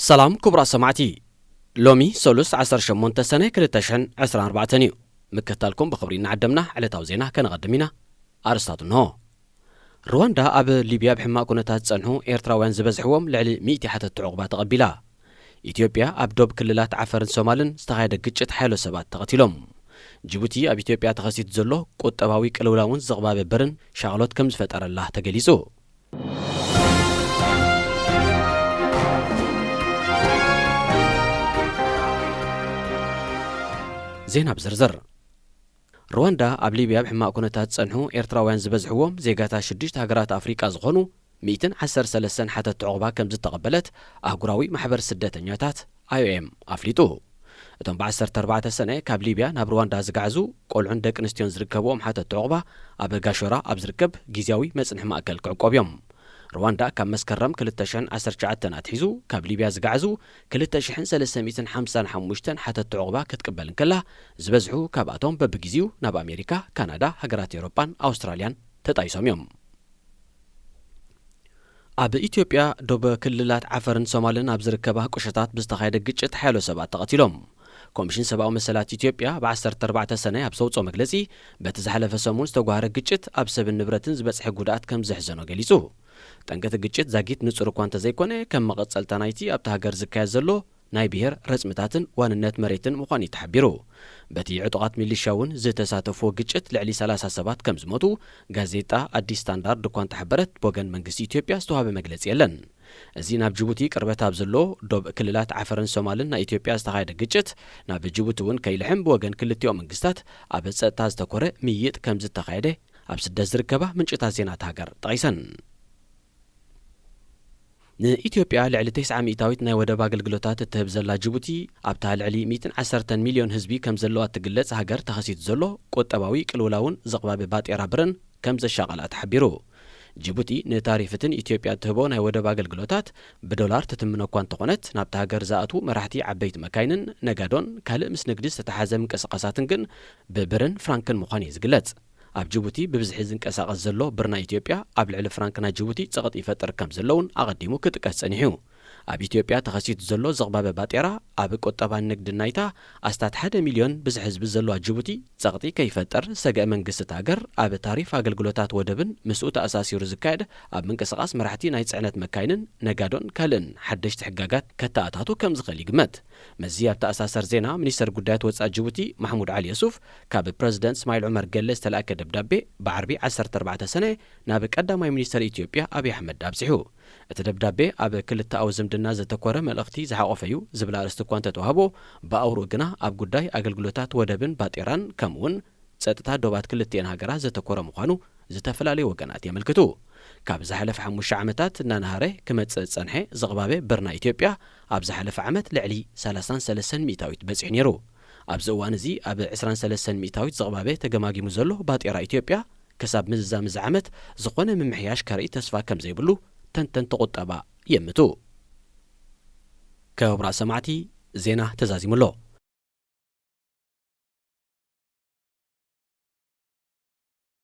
ሰላም ክቡራት ሰማዕቲ፣ ሎሚ ሰሉስ ዓሰርተ ሸሞንተ ሰነ ክልተ ሽሕን ዕስራን ኣርባዕተን እዩ። ምክትታልኩም ብኽብሪ እናዓደምና ዕለታዊ ዜና ከነቐድም ኢና። ኣርእስታቱ እንሆ። ሩዋንዳ ኣብ ሊብያ ብሕማቕ ኩነታት ዝጸንሑ ኤርትራውያን ዝበዝሕዎም ልዕሊ ሚእቲ ሓተትቲ ዕቑባ ተቐቢላ። ኢትዮጵያ ኣብ ዶብ ክልላት ዓፈርን ሶማልን ዝተኻየደ ግጭት ሓያሎ ሰባት ተቐቲሎም። ጅቡቲ ኣብ ኢትዮጵያ ተኸሲቱ ዘሎ ቁጠባዊ ቅልውላውን ዝቕባበ ብርን ሻቕሎት ከም ዝፈጠረላ ተገሊጹ። ዜና ብዝርዝር። ሩዋንዳ ኣብ ሊብያ ብሕማቕ ኩነታት ዝጸንሑ ኤርትራውያን ዝበዝሕዎም ዜጋታት ሽዱሽተ ሃገራት ኣፍሪቃ ዝኾኑ ሚእትን ዓሰርተ ሰለስተን ሓተትቲ ዕቑባ ከም ዝተቐበለት ኣህጉራዊ ማሕበር ስደተኛታት ኣይ ኦ ኤም ኣፍሊጡ። እቶም ብ ዓሰርተ ኣርባዕተ ሰነ ካብ ሊብያ ናብ ሩዋንዳ ዝጋዕዙ ቆልዑን ደቂ ኣንስትዮን ዝርከብዎም ሓተትቲ ዕቑባ ኣብ ጋሾራ ኣብ ዝርከብ ግዝያዊ መጽንሒ ማእከል ክዕቆብ እዮም። ሩዋንዳ ካብ መስከረም ክልተ ሽሕን ዓሰርተ ትሽዓተን ኣትሒዙ ካብ ሊብያ ዝጋዕዙ ክልተ ሽሕን ሰለስተ ሚእትን ሓምሳን ሓሙሽተን ሓተትቲ ዕቑባ ክትቅበል እንከላ፣ ዝበዝሑ ካብኣቶም በብግዜኡ ናብ ኣሜሪካ፣ ካናዳ፣ ሃገራት ኤውሮጳን ኣውስትራልያን ተጣይሶም እዮም። ኣብ ኢትዮጵያ ዶብ ክልላት ዓፈርን ሶማልን ኣብ ዝርከባ ቁሸታት ብዝተኻየደ ግጭት ሓያሎ ሰባት ተቐቲሎም። ኮሚሽን ሰብኣዊ መሰላት ኢትዮጵያ ብ ዓሰርተ ኣርባዕተ ሰነ ኣብ ዘውፅኦ መግለፂ፣ በቲ ዝሓለፈ ሰሙን ዝተጓሃረ ግጭት ኣብ ሰብን ንብረትን ዝበፅሐ ጉድኣት ከም ዘሕዘኖ ገሊፁ። ጠንቂ እቲ ግጭት ዛጊት ንጹር እኳ እንተዘይኮነ፣ ከም መቐጸልታ ናይቲ ኣብታ ሃገር ዝካየድ ዘሎ ናይ ብሄር ረጽምታትን ዋንነት መሬትን ምዃኑ እዩ ተሓቢሩ። በቲ ዕጡቓት ሚሊሻ እውን ዝተሳተፍዎ ግጭት ልዕሊ ሰላሳ ሰባት ከም ዝሞቱ ጋዜጣ ኣዲስ ስታንዳርድ እኳ እንተሓበረት፣ ብወገን መንግስቲ ኢትዮጵያ ዝተዋህበ መግለጺ የለን። እዚ ናብ ጅቡቲ ቅርበት ኣብ ዘለዎ ዶብ ክልላት ዓፈርን ሶማልን ናይ ኢትዮጵያ ዝተኻየደ ግጭት፣ ናብ ጅቡቲ እውን ከይልሕም ብወገን ክልቲኦም መንግስታት ኣብ ጸጥታ ዝተኮረ ምይይጥ ከም ዝተኻየደ ኣብ ስደት ዝርከባ ምንጭታት ዜና እታ ሃገር ጠቒሰን። ንኢትዮጵያ ልዕሊ ተስዓ ሚእታዊት ናይ ወደብ ኣገልግሎታት እትህብ ዘላ ጅቡቲ፣ ኣብታ ልዕሊ ሚእትን ዓሰርተን ሚልዮን ህዝቢ ከም ዘለዋ እትግለጽ ሃገር ተኸሲቱ ዘሎ ቁጠባዊ ቅልውላውን ዝቕባበ ባጤራ ብርን ከም ዘሻቐላ ተሓቢሩ። ጅቡቲ ንታሪፍትን ኢትዮጵያ እትህቦ ናይ ወደብ ኣገልግሎታት ብዶላር ትትምኖ እኳ እንተኾነት፣ ናብታ ሃገር ዝኣትዉ መራሕቲ ዓበይቲ መካይንን ነጋዶን ካልእ ምስ ንግዲ ዝተተሓዘ ምንቅስቓሳትን ግን ብብርን ፍራንክን ምዃኑ እዩ ዝግለጽ። ኣብ ጅቡቲ ብብዝሒ ዝንቀሳቐስ ዘሎ ብር ናይ ኢትዮጵያ ኣብ ልዕሊ ፍራንክ ናይ ጅቡቲ ጸቕጢ ይፈጥር ከም ዘሎ እውን ኣቐዲሙ ክጥቀስ ጸኒሑ። ኣብ ኢትዮጵያ ተኸሲቱ ዘሎ ዝቕባበ ባጤራ ኣብ ቁጠባን ንግድን ናይታ ኣስታት ሓደ ሚልዮን ብዝሒ ህዝቢ ዘለዋ ጅቡቲ ጸቕጢ ከይፈጥር ሰግአ መንግስቲ እታ ሃገር ኣብ ታሪፍ ኣገልግሎታት ወደብን ምስኡ ተኣሳሲሩ ዝካየድ ኣብ ምንቅስቓስ መራሕቲ ናይ ጽዕነት መካይንን ነጋዶን ካልእን ሓደሽቲ ሕጋጋት ከተኣታቱ ከም ዝኽእል ይግመት። ምስዚ ኣብ ተኣሳሰር ዜና፣ ሚኒስተር ጉዳያት ወጻኢ ጅቡቲ ማሕሙድ ዓሊ የሱፍ፣ ካብ ፕረዚደንት እስማዒል ዑመር ገለ ዝተላእከ ደብዳቤ ብዓርቢ ዓሰርተ ኣርባዕተ ሰነ ናብ ቀዳማይ ሚኒስተር ኢትዮጵያ ኣብይ ኣሕመድ ኣብጺሑ። እቲ ደብዳቤ ኣብ ክልተኣዊ ዝምድና ዘተኮረ መልእኽቲ ዝሓቖፈ እዩ ዝብል ኣርእስቲ እኳ እንተተዋህቦ፣ ብኣውርኡ ግና ኣብ ጉዳይ ኣገልግሎታት ወደብን ባጤራን ከምኡውን ጸጥታ ዶባት ክልቲኤን ሃገራት ዘተኮረ ምዃኑ ዝተፈላለዩ ወገናት የመልክቱ። ካብ ዝሓለፈ ሓሙሽተ ዓመታት እናነሃረ ክመጽእ ዝጸንሐ ዝቕባበ ብር ናይ ኢትዮጵያ፣ ኣብ ዝሓለፈ ዓመት ልዕሊ ሰላሳን ሰለስተን ሚእታዊት በጺሑ ነይሩ። ኣብዚ እዋን እዚ ኣብ ዕስራን ሰለስተን ሚእታዊት ዝቕባበ ተገማጊሙ ዘሎ ባጤራ ኢትዮጵያ፣ ክሳብ ምዝዛም እዚ ዓመት ዝኾነ ምምሕያሽ ከርኢ ተስፋ ከም ዘይብሉ ተንተንቲ ቁጠባ የምቱ። ክቡራት ሰማዕቲ፣ ዜና ተዛዚሙ ኣሎ።